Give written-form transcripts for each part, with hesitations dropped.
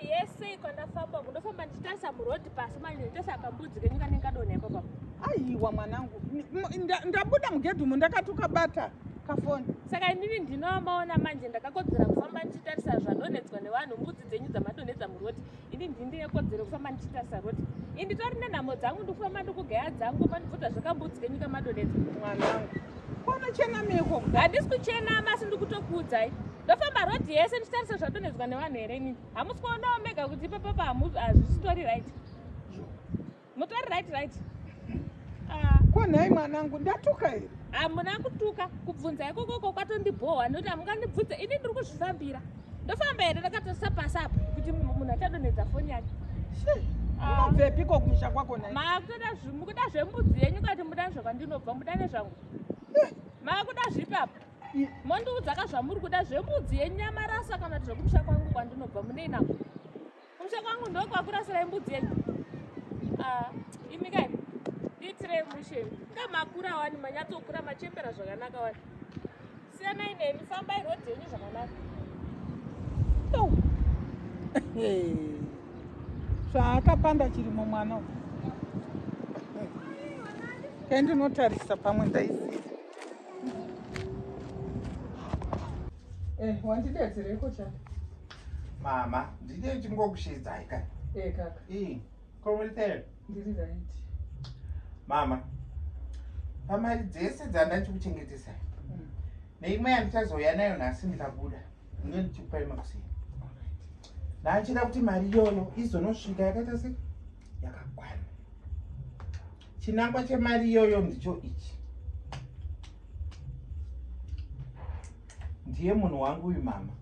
yese kwandafamba uku ndofamba ndichitarisa muroad pasi manje ndichitarisa kambudzi kenyu kanenge kadonha ipapo. Aiwa mwanangu, ndabuda mugedhi umu ndakatukabata kafoni. Saka inini ndinoamaona manje ndakakodzera kufamba ndichitarisa zvadonhedzwa nevanhu mbudzi dzenyu dzamadonhedza muroad. Ini ndini ndine kodzero kufamba ndichitarisa road. Ini nditori nenhamo dzangu ndikufamba ndikugaya dzangu mandibvunza zvekambudzi kenyu kamadonhedza. Mwanangu, konochenameko? Handisi kuchenama asi ndikutokuudzai. Ndofamba road yese ndichitarisa zvadonhedzwa nevanhu here inini? Hamusi kuonawo mega kuti ipapapa hazvisitori right. Mutori right right. Ah. Ko nhai mwanangu ndatuka here? Hamuna kutuka, kubvunza ikokoko kwatondibhohwa nekuti hamungandibvunze ini ndiri kuzvifambira. Ndofamba here ndakatarisa pasi apa kuti munhu achadonhedza foni yake. Ah. Unobvepiko kumusha kwako nhai? Makutoda mukuda zvembudzi yenyu kati muda zvakwandinobva muda nezvangu. Eh. Makuda zvipi apa? Mondiudza ka zvamuri kuda zvembudzi yenyamarasa kana kuti zvekumusha kwangu kwandinobva munei nako? Kumusha kwangu ndokwakurasirai mbudzi yenyu. Ah, imi kai ndiitirei mushe. Inga makura wani manyatsokura machembera zvakanaka wani. Siyanai neni fambai road yenyu zvakanaka. Zvaakapanda chirimo mwana uyu. Kai ndinotarisa pamwe ndaiziva. Eh, wandidetsereiko chaka? Mama, ndine chingokushidzai ka. Eh, kaka. Eh, komuritere. Ndiri right. Mama, pamari dzese dzandachikuchengetesai. Neimwe yandichazouya nayo nhasi ndikabuda, ndinge ndichikupai makuseni. Ndachida kuti mari iyoyo izonosvika yakaita sei? Yakakwana. Chinangwa chemari iyoyo ndicho ichi. Ndiye munhu wangu uyu mama.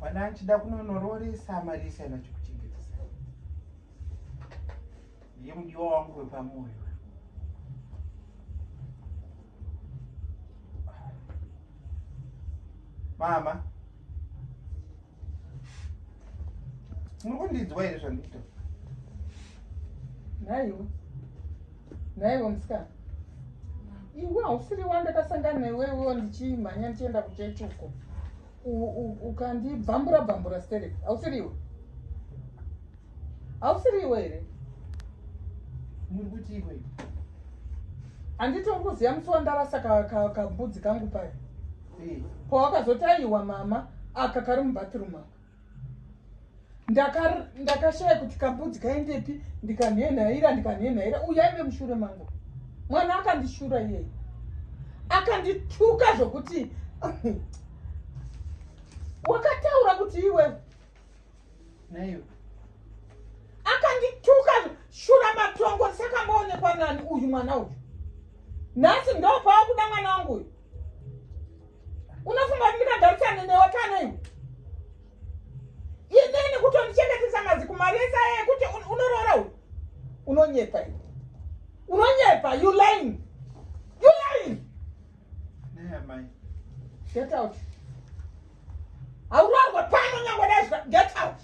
Wana achida kunonororesa mari yese yandachikuchengetesa. Ndiye mudiwa wangu wepamoyo. Mama. Muri kundinzwa here zvandikuta? Nhaiwe. Nhaiwe musikana. Iwe hausiri wandakasangana newe iwewe ndichimhanya ndichienda kuchechi uko. Ukandibvambura bvambura sterek. Hausiri iwe? Hausiri iwe here? Muri kuti iwe? Handiti uri kuziva musi wandarasa kambudzi kangu paya? Eh. Pawakazoti aiwa mama aka kari mubathroom aka. Ndakashaya kuti kambudzi kaendepi ndikanhenhaira ndikanhenhaira uyu aive mushure mangu. Mwana akandishura iyeye. Akandituka zvokuti wakataura kuti iwe Naiwe. Akandituka shura matongo ndisakamboonekwa nani uyu mwana uyu. Nhasi ndopaakuda mwana wangu uyu. Unofunga kuti ndikagarisane newe kana iwe? Inini kutondichengetesa mazikumari ese aya ekuti unoroora uyu. Unonyepa iwe. Unonyepa, you lying. You lying. Nei amai. Get out. Haurarwe pano nyangwe dai get out.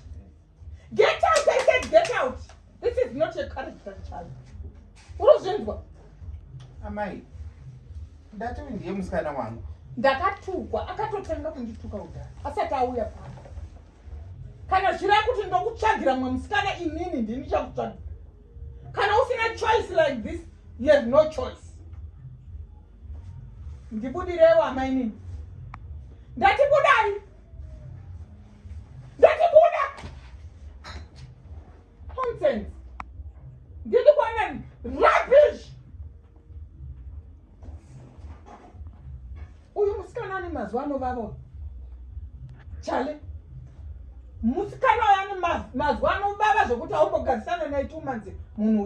Get out, I said get out. This is not your character child. Urozvinzwa? Amai. Ndati ndiye musikana wangu. Ndakatukwa, akatotanga kundituka kudhara asati auya pano. Kana zvireva kuti ndokutsvagira mumwe musikana inini ndini chakutsvagira. Kana usina choice like this, you have no choice. Ndibudirewo amainini. Ndati budai. Ndati buda. Nonsense. Ndidi kuona rubbish. Uyu musikana ane mazuva anovava. Chale. Musikana uyu ane mazuva anovava zvekuti haumbogarisana naye 2 months munhu.